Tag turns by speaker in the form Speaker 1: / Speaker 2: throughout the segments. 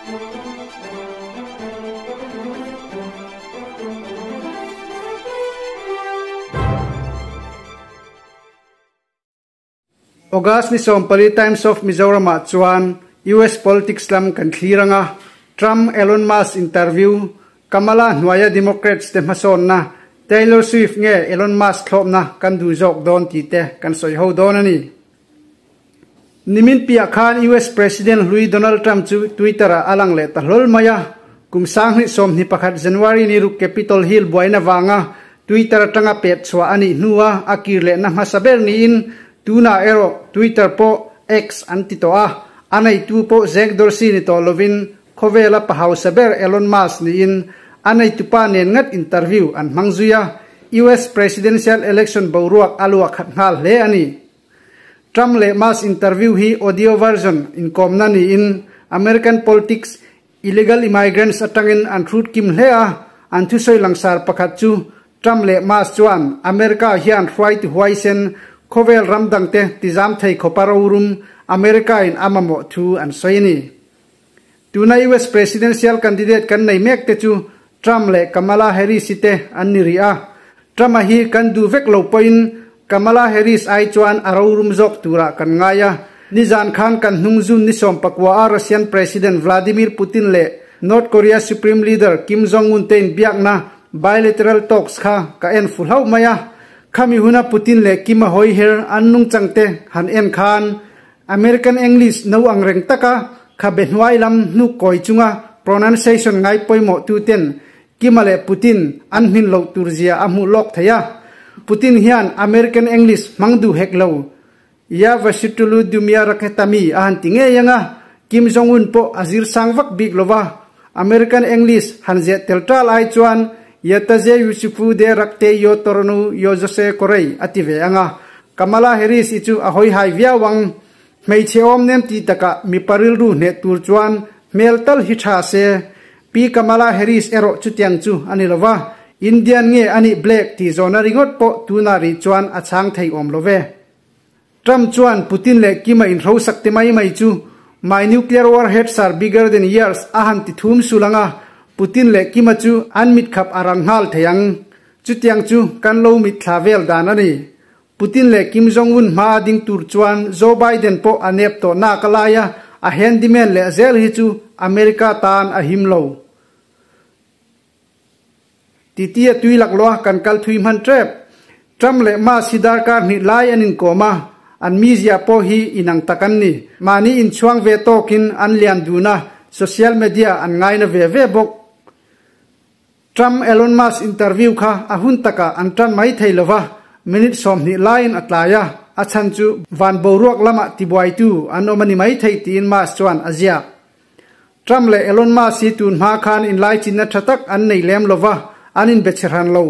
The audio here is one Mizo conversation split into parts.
Speaker 1: August ni 14 Times of Mizoram ah chuan US politics lam kan thlir anga Trump Elon Musk interview Kamala hnuaia Democrats te hmasawnna Taylor Swift nge Elon Musk thlawpna kan duh zawk dawn tih te kan sawi ho dawn a ni. Nimin piah khan US President hlui Donald Trump chu Twitter ah a lang leh ta hlawl mai a. Kum 2021 January ni ruk Capitol Hill buaina vanga Twitter atanga pet chhuah a nih hnua a kir lehna hmasa ber niin tunah erawh Twitter pawh X an ti tawh a, a neitu pawh Jack Dorsey ni tawh lovin khawvela pa hausa ber Elon Musk niin a neitupa nen ngat interview an hmang zui a, US Presidential Election boruak a luah khat nghal hle a ni. Trump leh Musk interview hi audio version inkawmna niin American politics, illegal immigrants atangin an hrut kim hle a, an thusawi langsar pakhat chu Trump leh Musk chuan America hian hruaitu huaisen khawvel ram dangte tizam thei khawpa rorum America in a mamawh thu an sawi a ni. Tuna US presidential candidate kan nei mek te chu Trump leh Kamala Harris i te an ni rih a. Trump a hi kan duh vek lo pawhin Kamala Harris ai chuan a rorum zawk turah kan ngai a. Nizan khan kan hnung June ni 19 a Russian President Vladimir Putin leh North Korea Supreme Leader Kim Jong-un te inbiakna bilateral talks kha ka en fu hlauh mai a. Khami huna Putin leh Kim a hawi her an nungchang te han en khan American English no ang reng taka kha be hnuai lam hnuk kawi chunga pronunciation ngai pawimawh tu ten Kim a leh Putin an hmin loh tur zia a hmuh lawk thei a. Putin hian American English hmang duh hek lo. Ya Vasitulu Dumia Rakhetami a han ti ngei anga Kim Jong-un pawh a zir sang vak bik lova American English han zeh tel tal ai chuan Yataze Yusufu de Rakte Yo Tornu Yo Jose Korei a ti ve anga Kamala Harris i chu a hawi hai viau ang. Hmeichhe awm nem tih takah mipa rilru hneh tur chuan hmel tal hi tha se. Pi Kamala Harris erawh chutiang chu a ni lova, Indian nge a nih Black tih zawhna ringawt pawh tunah rih chuan a chhang thei awm lo ve. Trump chuan Putin leh Kim a inhrosak te mai mai chu My nuclear warheads are bigger than yours a han ti thum sul ang a, Putin leh Kim a chu an mitkhap a rang nghal thei ang. Chutiang chu kan lo mitthla vel dan a ni. Putin leh Kim Jong-un hma a ding tur chuan Joe Biden pawh a nep tawh nak a lai a, a handyman leh zel hi chu America tan a him lo. Titi a tui laklawh a kan kal thui hman tep. Trump leh Musk hi darkar hnih lai an inkawm a, an mizia pawh hi inang tak an ni. Mahni inchhuang ve tawkin an lian dun a, social media an ngaina ve ve bawk. Trump Elon Musk interview kha a hun takah an tan mai thei lova, minute 20 laiin a tlai a, a chhan chu van boruak lamah tibuaitu an awm a ni mai thei tiin Musk chuan a ziak. Trump leh Elon Musk hi tun hma khan inlaichinna tha tak an nei lem lova, an inbe chhe hran lo.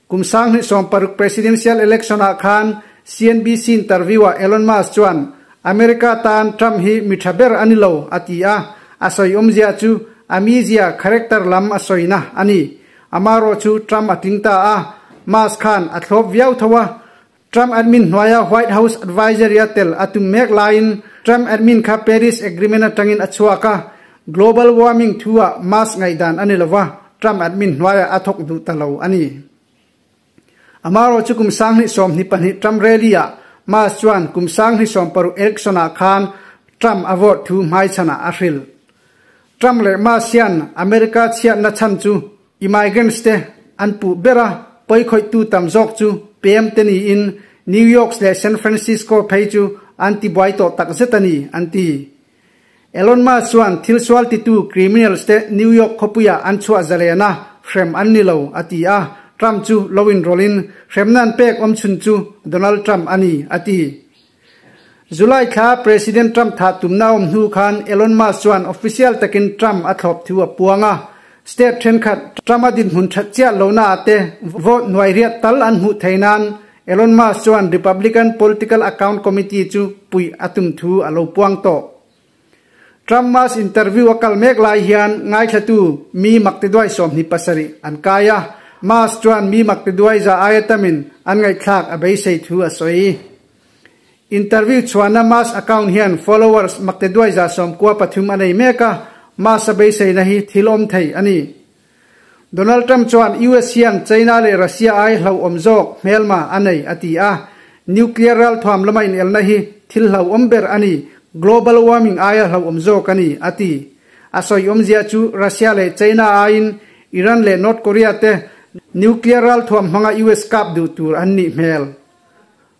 Speaker 1: Kum 2016 presidential election ah khan CNBC interview ah Elon Musk chuan America tan Trump hi mi tha ber a ni lo a ti a, a sawi awmzia chu a mizia, character, lam a sawina a ni. Amarawh chu Trump a tling ta a, Musk khan a thlawp viau tho a. Trump admin hnuaia White House advisory a tel a tum mek laiin Trump admin kha Paris Agreement atangin a chhuak a, global warming thu ah Musk ngaihdan a ni lova, Trump admin hnuaiah a thawk duh ta lo a ni. Amarawh chu kum 2022 Trump rally ah Musk chuan kum 2016 election ah khan Trump a vote thu hmaichhanah a hrilh. Trump leh Musk hian America chhiatna chhan chu immigrants te an puh ber a, pawikhawihtu tam zawk chu pem te niin New York leh San Francisco phei chu an tibuai tawh tak zet a ni, an ti. Elon Musk chuan thil sual titu criminals te New York khawpuiah an chhuah zalen a, hrem an ni lo, a ti a. Trump chu lo inrawlhin hremna an pek awm chhun chu Donald Trump a ni, a ti. July thla President Trump thah tumna awm hnu khan Elon Musk chuan official takin Trump a thlawp thu a puang a. State thenkhat Trump a dinhmun that chiah lohna ah te vote hnuai riat tal an hmuh thei nan Elon Musk chuan Republican Political Account Committee chu puih a tum thu a lo puang tawh. Trump Musk interview a kal mek lai hian ngaithlatu mi maktiduai 27 an kai a, Musk chuan mi maktiduai za aia tamin an ngaihthlak a beisei thu a sawi. Interview chhuahna Musk account hian followers maktiduai za 93 a nei mek a, Musk-a beiseina hi thil awm thei a ni. Donald Trump chuan US hian China leh Russia ai hlauhawm zawk hmelma a nei a ti a, nuclear ralthuam lama inelna hi thil hlauhawm ber a ni, global warming aia hlauhawm zawk a ni a ti. A sawi awmzia chu Russia leh China aiin Iran leh North Korea te nuclear ralthuam hmanga US kap duh tur an nih hmel.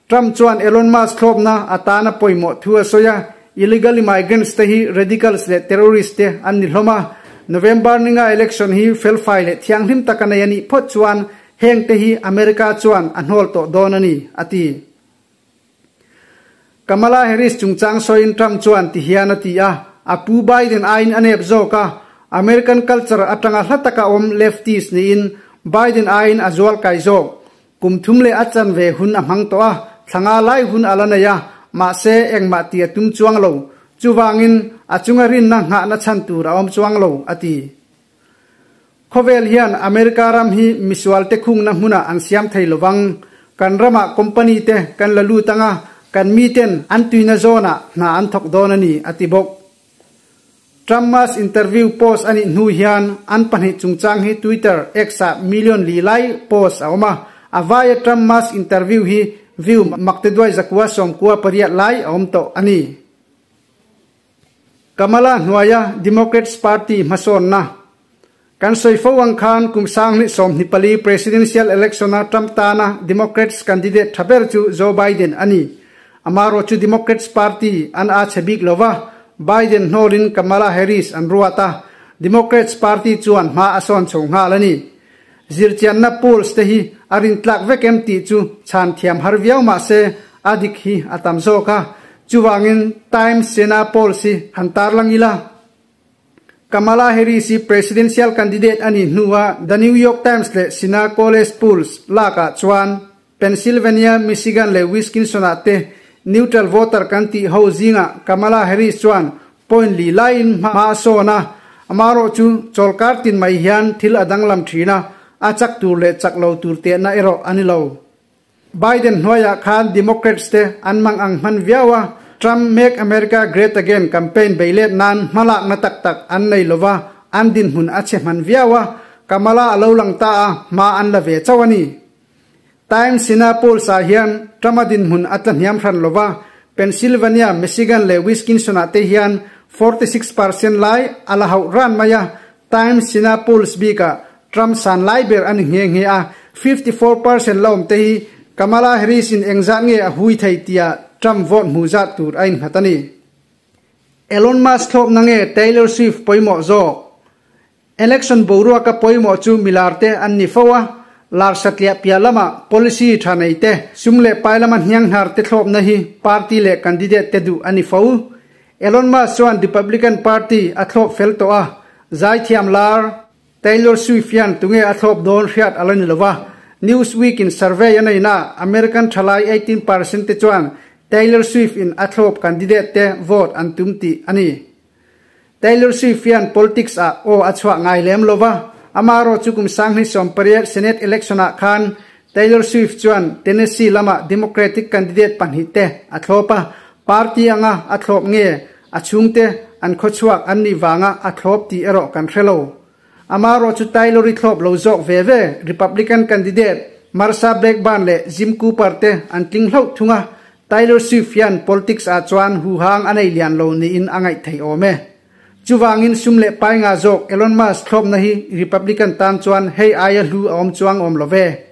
Speaker 1: Trump chuan Elon Musk thlawpna atana pawimawh thu a sawi a, illegal immigrants te hi radicals leh terrorist te an ni hlawm a, November ninga election hi felfai leh thianghlim taka nei a nih phawt chuan heng te hi America chuan a hnawl tawh dawn a ni, a ti. Kamala Harris chungchang sawiin Trump chuan ti hian a ti a, A pu Biden aiin a nep zawk a, American culture atanga hla taka awm leftist niin Biden aiin a zualkai zawk. Kum thum leh a chanve hun a hmang tawh a, thla nga lai hun a la nei a, mahse engmah ti a tum chuang lo. Chuvangin a chunga rinna nghahna chhan tur a awm chuang lo, a ti. Khawvel hian America ram hi misualte khungna hmunah an siam thei lovang. Kan ramah company te kan la lut anga, kan miten an tuina zawnah hna an thawk dawn a ni, a ti bawk. Trump Musk interview post a nih hnu hian an pahnih chungchang hi Twitter, X, ah million li lai post a awm a, a vaia Trump Musk interview hi view makteduai 198 lai a awm tawh a ni. Kamala hnuaia Democrats Party hmasawnna kan sawi fo ang khan kum 2024 Presidential Election-a Trump tana Democrats candidate tha ber chu Joe Biden a ni. Amarawh chu Democrats Party an a chhe bik lo va, Biden hnawlin Kamala Harris an ruat a, Democrats Party chuan hma a sawn chho nghal a ni. Zirchianna polls te hi a rintlak vek em tih chu chhan thiam har viau mah se a dik hi a tam zawk a, chuvangin Times Sena polls hi han tarlang ila. Kamala Harris hi presidential candidate a nih hnuah The New York Times leh Sina College polls lakah chuan Pennsylvania, Michigan leh Wisconsin-ah te neutral voter kan tih ho zingah Kamala Harris chuan point li laiin hma a sawn a, amarawh chu chawlkar tin mai hian thil a danglam thin a, a chak tur leh chak lo tur tehna erawh a ni lo. Biden hnuaiah khan Democrats te an mang ang hman viau a, Trump Make America Great Again campaign beilet nan hmalakna tak tak an nei lova, an dinhmun a chhe hman viau a, Kamala a lo lang ta a, hma an la ve chauh a ni. Times Sina polls ah hian Trump-a dinhmun a tla hniam hran lova, Pennsylvania, Michigan leh Wisconsin-ah te hian 46% lai a la hauh ran mai a, Times Sina polls bikah Trump san lai ber a ni nghe nghe a, 54% la awm te hi Kamala Harris in engzat nge a hui thei tia Trump vote hmuh zat tur a innghat a ni. Elon Musk thlawpna nge Taylor Swift pawimawh zawk? Election boruaka pawimawh chu milar te an ni fo a, lar satliah piah lama policy tha nei te, sum leh pai lama hnianghnar te thlawpna hi party leh candidate te duh a ni fo. Elon Musk chuan Republican Party a thlawp fel tawh a, zaithiam lar Taylor Swift hian tunge a thlawp dawn hriat a la ni lo a, Newsweek in survey a neihna American thalai 18% te chuan Taylor Swift in a thlawp candidate te vote an tum tih a ni. Taylor Swift hian politics ah aw a chhuah ngai lem lo va, amarawh chu kum 2018 Senate election ah khan Taylor Swift chuan Tennessee lama Democratic candidate pahnih te a thlawp a, party anga a thlawp nge A chhungte an khawchhuak an nih vanga a thlawp tih erawh kan hre lo. Amarawh chu Taylor-i thlawp lo zawk ve ve Republican candidate Marsha Blackburn leh Jim Cooper te an tling hlauh thung a, Taylor Swift hian politics ah chuan huhang a nei lian lo niin a ngaih theih awm e. Chuvangin sum leh pai nga zawk Elon Musk thlawpna hi Republican tan chuan hei aia hlu a awm chuang awm lo ve.